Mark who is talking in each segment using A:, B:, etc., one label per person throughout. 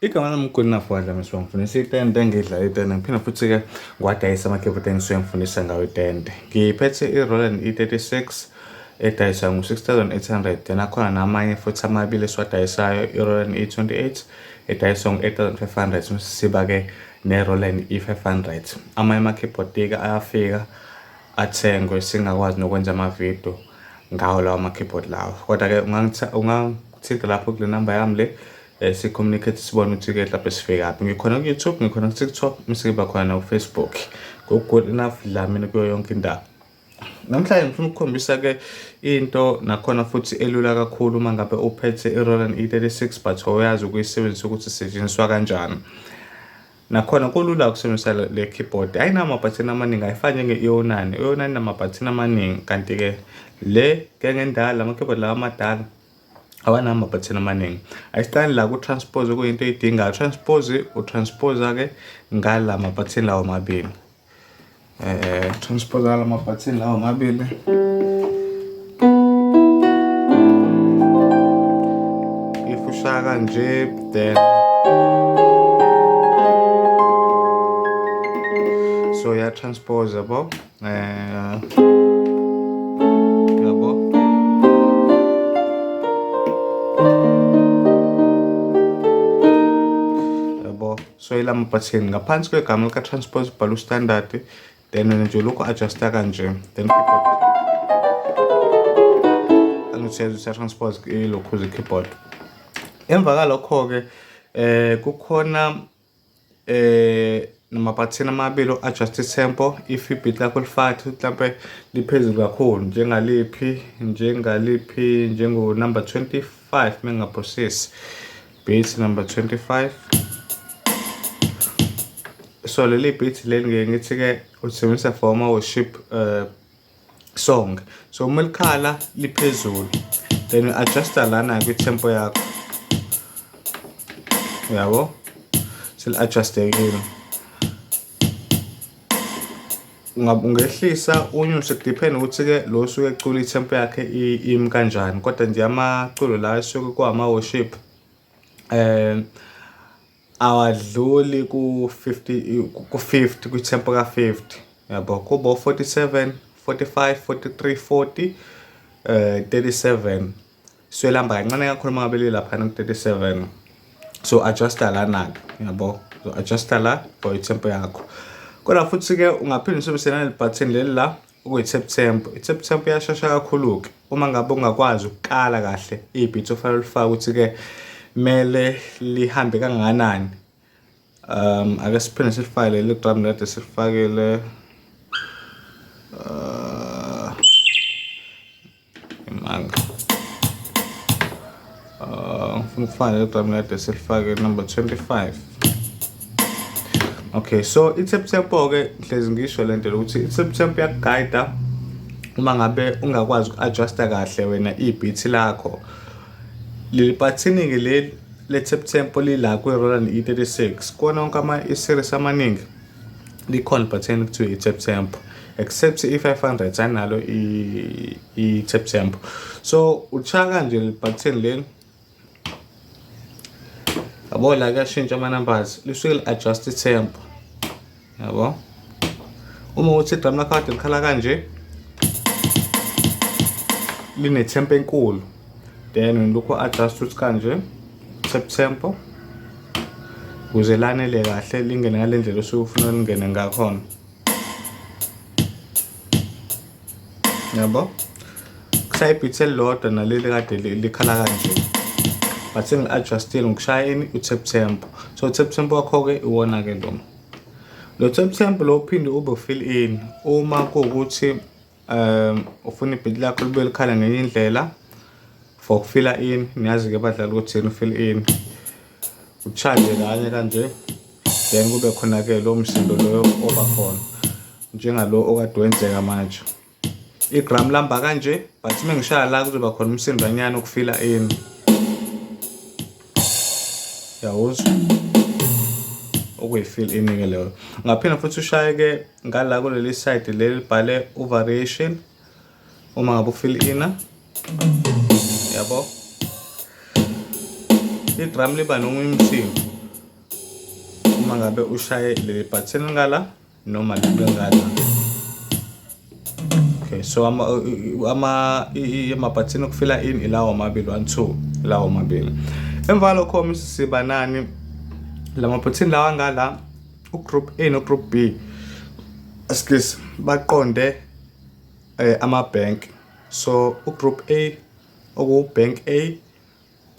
A: Igama lami uGoodenough Wadla Mswa, ngifundisa itende, ngidla itende, ngiphinde futhi-ke ngiwadayisa amakhefu engisuke ngifundisa ngawo itende. Ngiphethe i-Roland E36 edayiswa ngu-6800, then akhona namanye futhi amabili esiwadayisayo, i-Roland E28 edayiswa ngu-8500, siba-ke ne-Roland E500. Amanye ama-keyboard-ke ayafika athengwe singakwazi nokwenza amavidiyo ngawo lawo ma-keyboard lawo. Kodwa-ke ungangithinta lapho kule namba yami le, si-communicate sibone ukuthi-ke mhlawumbe sifikaphi. Ngikhona ku-YouTube, ngikhona ku-TikTok, mese ngiba khona naku-Facebook. Ku-Good Enough Dlamini kuyo yonke indawo. Namhlanje ngifuna ukukhombisa-ke into nakhona futhi elula kakhulu uma ngabe uphethe i-Roland E36 but awuyazi ukuyisebenzisa ukuthi isetshenziswa kanjani. Nakhona kulula ukusebenzisa le keyboard, ayinawo amabhathini amaningi, ayifani njenge-EO9. I-EO9 inamabhathini amaningi, kanti-ke le ke ngendala, ama-keyboard lawa amadala awanawo amabhathini amaningi. Ayisiqali la ku-transpose okuyinto eyidingayo. Transpose, utranspose-ke ngala mabhathini lawo amabili. Transpose ngala mabhathini lawo amabili. If ushaya kanje, then so ya transpose yabo, yabo, yabo. So ila mabhathini ngaphansi kwegama lika transpose bhala u-standard, then wena nje lokhu adjusta kanje, then keyboard angithi uya transpose ilokhu keyboard. Emva kalokho-ke kukhona namabhathini amabili o-adjust tempo if i-beat lakho lifaka mhlampe liphezulu kakhulu, njengaliphi njengo number 25 mengingaphosisi, beat number 25. So leli beat leli ngeke ngithi-ke ulisebenzisa for ama-worship song. So uma likhala liphezulu, then u-adjusta lana kwi-tempo yakho, yabo, seli-adjustekile. Ungehlisa unyuse, kudepend ukuthi-ke lo osuke ecula i-tempo yakhe imi kanjani, kodwa nje amaculo la esuke kuwama-worship awadluli ku-50, ku-50, kwi-tempo ka-50, yabo, kuba u-47, 45, 43, 40, 37. So elihamba kancane kakhulu uma ngabe lilaphana ku-37. So adjusta lana-ke, yabo, so adjusta la for i-tempo yakho. Kodwa futhi-ke ungaphinde usebenzise naleli button leli la okuyi-tap tempo. I-tap tempo iyashesha kakhulu-ke uma ngabe ungakwazi ukukala kahle i-beat ofanele ulifake ukuthi-ke mele lihambe kangakanani. Ake siphinde silifake leli drum kade silifakile. Imanga. Ngifuna ukufaka leli drum kade silifake number 25. Okay, so i-tap tempo-ke ngihlezi ngisho le nto ukuthi i-tap tempo iyaku-guide uma ngabe ungakwazi uku-adjusta kahle wena i-beat lakho. Leli bhathini-ke leli le-tap tempo lila kwi-Roland E36, kuwona wonke ama-E-series amaningi likhona ibhathini kuthiwa i-tap tempo, except i-500 ayinalo i-tap tempo. So ushaya kanje leli bhathini leli, yabo, la kuyashintsha ama-numbers, lisuke li-adjust i-tempo, yabo. Uma uthi idrum lakho kade likhala kanje line-tempo enkulu, then lokhu adjust ukuthi kanje tap tempo ukuze lanele kahle lingene ngale ndlela osuke ufuna lingene ngakhona, yabo. Kusayi-beat elilodwa naleli kade likhala kanje, but sengi-adjustile ngokushaya ini, u-tap tempo. So tap tempo wakho-ke iwona-ke lo tap tempo lo uphinde ube fill in uma kuwukuthi ufuna i-beat lakho libe likhala ngenye indlela for ukufila in. Niyazi-ke badlala ukuthi yini fill in, uchaje kanye kanje, then kube khona-ke lo msindo loyo oba khona njengalo okade wenzeka manje. I-drum lamba kanje, but uma ngishaya la kuzoba khona umsindwanyana ukufila in, yawuzwa, okuyi-fill in-ke leyo. Ungaphinda futhi ushaye-ke ngala kuleli side leli libhale u-variation uma ngabe u-fill ina, yabo, i-drum liba nomunye umsindo. uma ngabe ushaye leli button ngala noma leli ngala. Okay, so amabhathini okufila in ilawo amabili, 1 2, ilawo amabili. Emva lokho mase siba nani lamabhathini lawa ngala, ugroup A no group B, excuse, baqonde ama-bank. So ugroup A, okuwu-bank A,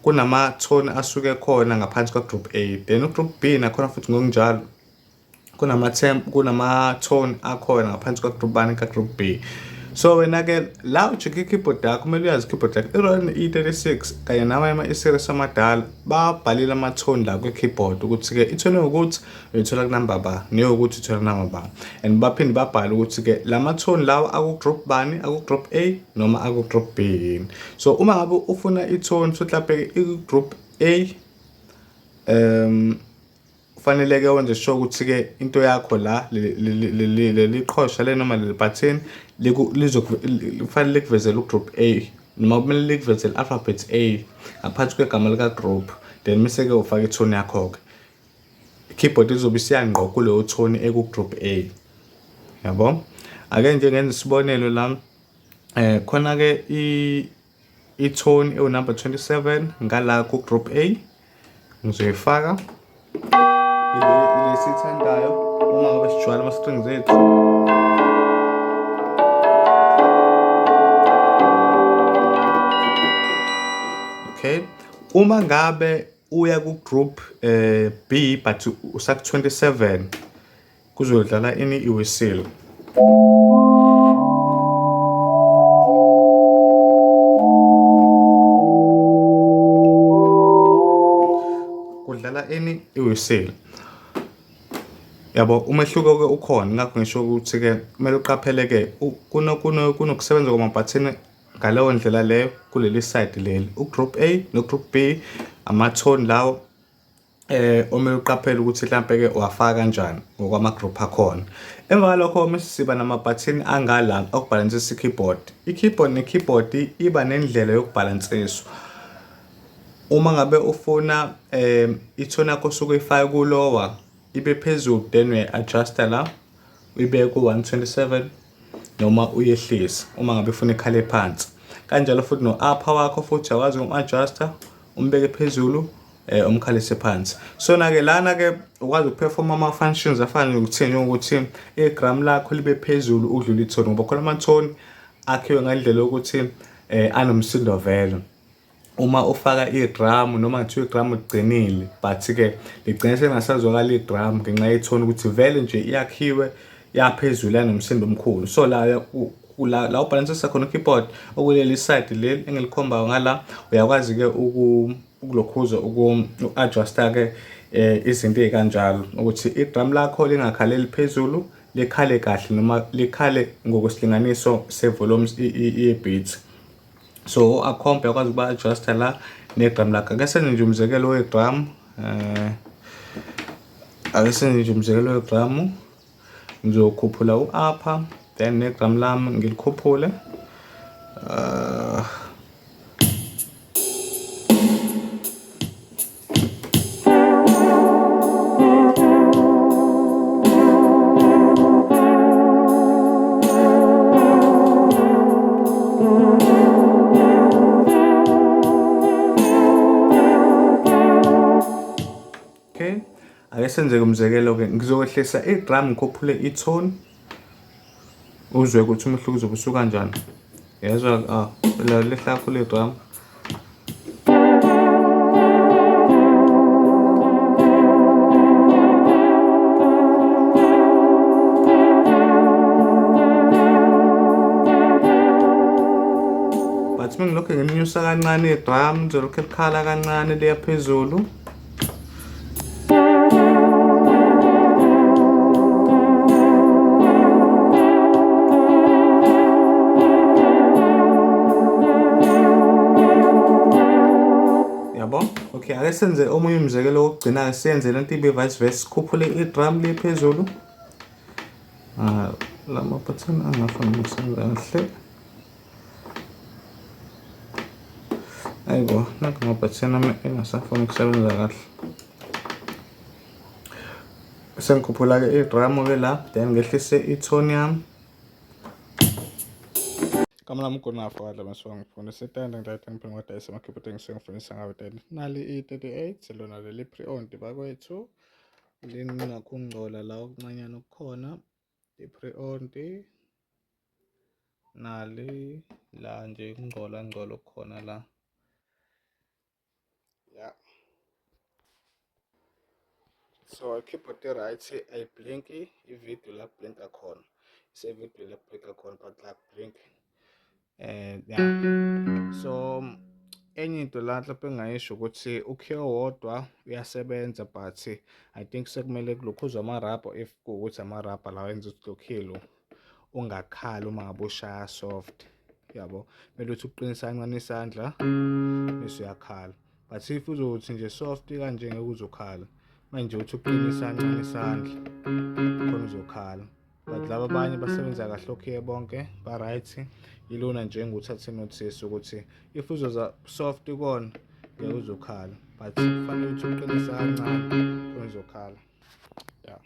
A: kunama-tone asuke khona ngaphansi kwa-group A, then ugroup B nakhona futhi ngokunjalo kunama-tone akhona ngaphansi kwa-group bani, ka-group B. So wena-ke la ujike i-keyboard yakho, kumele uyazi i-keyboard yakho, i-Roland E36 kanye namanye ama-E-series amadala, babhalile ama-tone la kwi-keyboard ukuthi-ke ithone ukuthi uyithola kunamba ba, neyokuthi uyithola kunamba ba, and baphinde babhale ukuthi-ke lama-tone lawa aku-group bani, aku-group A noma aku-group B yini. So uma ngabe ufuna i-tone, so mhlawumbe i-group A, kufanele-ke wenze sure ukuthi-ke into yakho la, leli qhosha le noma leli button, kufanele likuvezele ugroup A noma kumele likuvezele alphabet A ngaphansi kwegama lika-group, then mese-ke ufaka ithoni yakho-ke, i-keyboard izobe isiya ngqo kuleyo tone eku-group A, yabo. Ake nje ngenze isibonelo la, khona-ke i-tone ewu-number 27 ngala ku-group A, ngizoyifaka ile siyithandayo uma ngabe sijwayele ama-strings ethu. Okay, uma ngabe uya ku-group B but usaku 27, kuzodlala ini? Iwhistle. Kudlala ini? Iwhistle, yabo. Umehluko ke ukhona, ngakho ngisho ukuthi ke kumele uqaphele ke kunokusebenza kwamabhathini ngaleyo ndlela leyo kuleli side leli, ugroup A no group B, amathoni lawo omele uqaphele ukuthi mhlambe ke uwafaka kanjani ngokwama group akhona. Emva kwalokho mase siba namabhathini angala okubhalansisa i-keyboard. I-keyboard ne-keyboard iba nendlela yokubhalansiswa. Uma ngabe ufuna ithoni yakho osuke uyifake kulowa ibe phezulu, then uyayi-adjusta la, uyibeke ku-127 noma uyehlise uma ngabe ufuna ikhale phansi. Kanjalo futhi no-upper wakho futhi uyakwazi ukum-adjusta, umbeke phezulu, umkhalise phansi. So na-ke lana-ke ukwazi ukuperforma ama-functions afana nokuthi njengokuthi igram lakho libe phezulu ukudlula ithoni, ngoba khona amathoni akhiwe ngendlela yokuthi anomsindo vele. Uma ufaka idramu, noma ngathiwa idramu ligcinile, but-ke ligcine selingasazwakala idramu ngenxa yethoni ukuthi vele nje iyakhiwe yaphezulu, yanomsindo omkhulu. So la la ubhalansisa khona i-keyboard, okuleli side leli engilikhombayo ngala, uyakwazi-ke ukulokhuza uku-adjusta-ke izinto ey'kanjalo ukuthi idrum lakho lingakhaleli phezulu, likhale kahle noma likhale ngokwesilinganiso se-volume ye-beat. So akhombe uyakwazi ukuba adjusta la nedrum lakho. Ake senze nje umzekelo wedrum, ake senze nje umzekelo wedrum. Ngizokhuphula u-upper, then nedrum lami ngilikhuphule. Okay, ake senze umzekelo-ke, ngizokwehlisa i-drum ngikhuphule i-tone, uzwe ukuthi umehluko uzobe usuka kanjani. Yezwa, ah, lehla kakhulu i-drum. But mengilokhu ngilinyusa kancane i-drum, lizolokhu likhala kancane liya phezulu. Yabo, okay, ake senze omunye umzekelo wokugcina, siyenze lento ibe vice versa, sikhuphule i-drum liye phezulu. La mabhathini angafuni ukusebenza kahle. Ayibo, nakho amabhathini ami engasafuni ukusebenza kahle. Sengikhuphula-ke i-drum-ke la, then ngehlise i-tone yami. Igama lami uGunafa kaDlamini, ngifundisa itende, ngidayisa, ngiphinde ngiwadayise amakhipha engisuke ngifundisa ngawo itende. Nali i-38 lona leli pre-owned bakwethu, linakho ukungcola la okuncanyana okukhona, i-pre-owned. Nali la nje ukungcola ngcola okukhona la. Yeah. So i-keyboard i-right ayiblinki, ividiyo la kublinka khona, isevidiyo la kublinka khona, but la kublink yeah. So enye into la mhlawumbe engingayisho ukuthi ukhiye owodwa uyasebenza, but I think sekumele kulokhuzwe amarabha, if kuwukuthi amarabha lawa enza ukuthi lokhiye lo ungakhali uma ngabe ushaya soft, yabo. Kumele ukuthi uqinise kancane isandla bese uyakhala, but if uzothi nje soft kanje ngeke uzokhala. Manje uthi uqinise kancane isandla khona uzokhala, but laba abanye basebenza kahle okhiye bonke ba-right. Ilona nje enguthathe notice ukuthi if uzoza soft kona ngeke uzokhala, but kufanele ukuthi uqinise kancane khona uzokhala, yeah.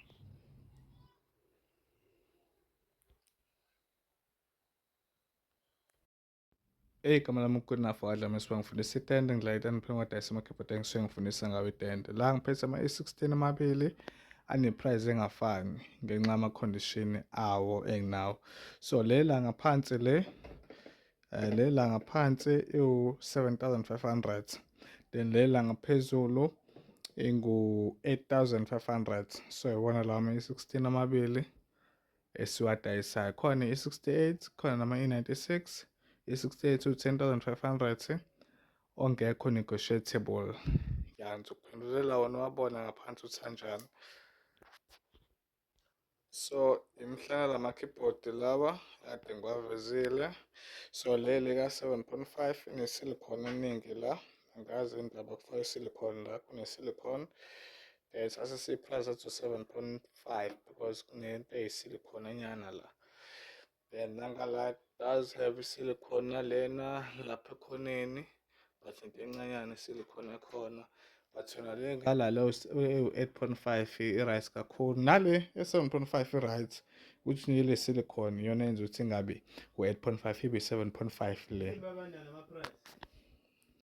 A: Igama lami uGoodenough kaDlamini, ngifundisa itende, ngidlala itende, ngiphinde ngiwadayise amakhipha engisuke ngifundisa ngawo itende. La ngiphethe ama-E16 amabili ane-price engafani ngenxa yama-condition awo enginawo. So le la ngaphansi le le la ngaphansi iwu-7500, then le la ngaphezulu ingu-8500. So iwona lawa ama-E16 amabili esiwadayisayo. Khona i-68, khona nama i-96. I-68 u-10,500 ongekho negotiable. Ya, ngizokuphendulela wona wabona ngaphansi ukuthi anjani. So imihlanga lama-keyboard lawa kade ngiwavezile. So leli ka-7.5 ine-silicone eningi la, angazi indaba kufaka i-silicone la, kune-silicone. Sase siyi-price athi 7.5 because kunento eyisilicone enyana la. Then nangala does have i-silicone nalena lapha ekhoneni, but into encanyana i-silicone ekhona, but yona le ngala lo ewu-8.5 i-right kakhulu, nale e-7.5 i-right, ukuthi nje le silicone iyona yenza ukuthi ingabi u-8.5 ibe 7.5 le.